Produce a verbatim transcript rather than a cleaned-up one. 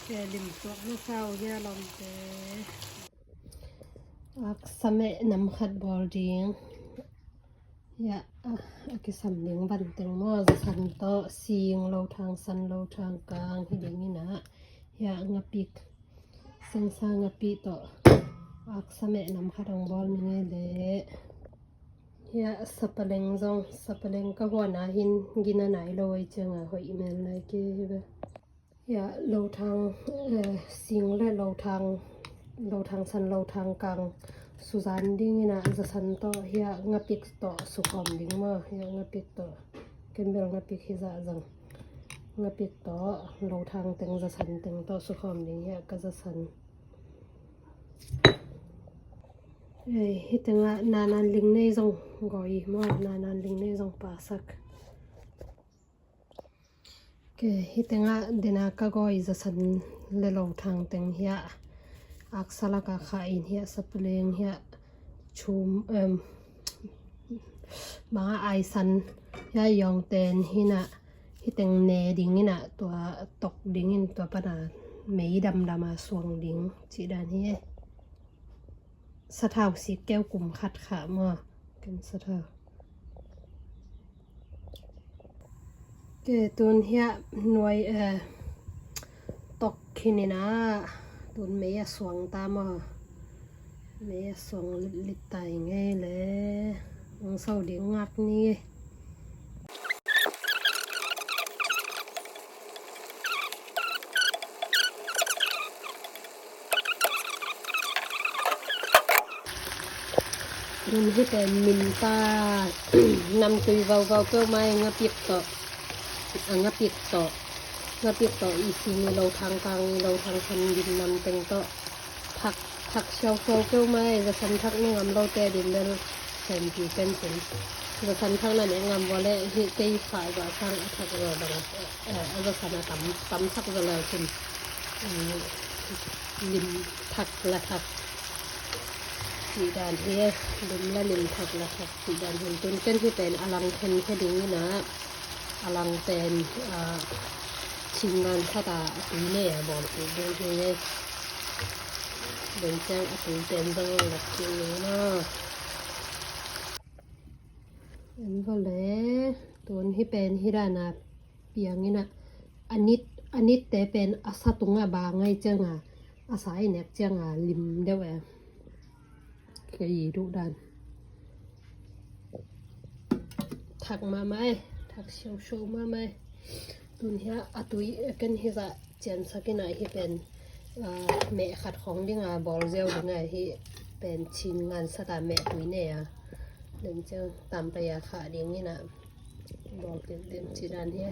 Lim suak na sau hia lawmte. Aksa meh nam khat bawl ding. Hiah a, a kisam ding vanteng maw, zasan tawh sing, lothang san, lothang kang hi ding inah. Hiah ngapik, sengsa ngapik tawh aksa meh nam khat hong bawl ni ngei leh. Hiah sapaleng zong, sapaleng ka huan a hin gina nai lo ei cianga hoih mel lai ke hi ve. Hiah lothang, eh, sing le lothang, lothang san, lothang kang suzan ding inah zasan tawh hiah ngapik tawh sukhawm ding maw. Hiah ngapik tawh kembel ngapik hi zah zang. Ngapik tawh lothang teng zasan teng tawh sukhawm ding hiah ka zasan. Eh, hi tengah nanan ling nei zong gawi maw, nanan ling nei zong pasak. Ke, hi tengah dena ka gawi zasan le lothang teng hiah aksa laka kha in hiah sapaleng hiah chum, em, banga aisan hiah yawngten hinah hi teng ne ding inah tua tok ding in tua pana mei damdama suang ding cih dan hi. Sathau sik keu kum khat kha maw. Ken sathau. Ke tun hiah nuai, eh, tok khin inah tun mei a suang ta maw. Mei a suang litlit ta i ngei le. Ang sau ding ngak ni. Nun hi pen min ta namtui vauvau peuhmah i ngapik tawh, a ngapik tawh, ngapik tawh i sing i lothang kang i lothang san dim namteng tawh thak, thak siausiau peuhmah i zasan thak ni ngam lote din bel senpi pen sin. Zasan thak na ne ngam vua le hi kei khah zah sang a thak zah bang, eh, a zasan a tam, tam thak zah leu sin. Lim thak la thak cih dan hi, lim la lim thak la thak cih dan hi. Tun ken hi pen a lang khen khe ding inah a lang pen, ah, chin ngan khat a a tui ne a bawl kik ding hi ngei. Beng ciang a tui pen zong lak kik ding maw. En vawle tun hi pen hi dana piang inah a nit, a nitte pen a sa tungah ba ngai cianga a sa i nek cianga lim deuh e. Kei duh dan thak mahmah e, thak siausiau mahmah e. Tun hiah a tui ken hi zah ciansak inah hi pen, ah, meh khat khawng dinga bawl ziau dinga hi pen chin ngan sata meh tui ne a. Len ciang tampai a khah ding inah bawl timtim ci dan hi.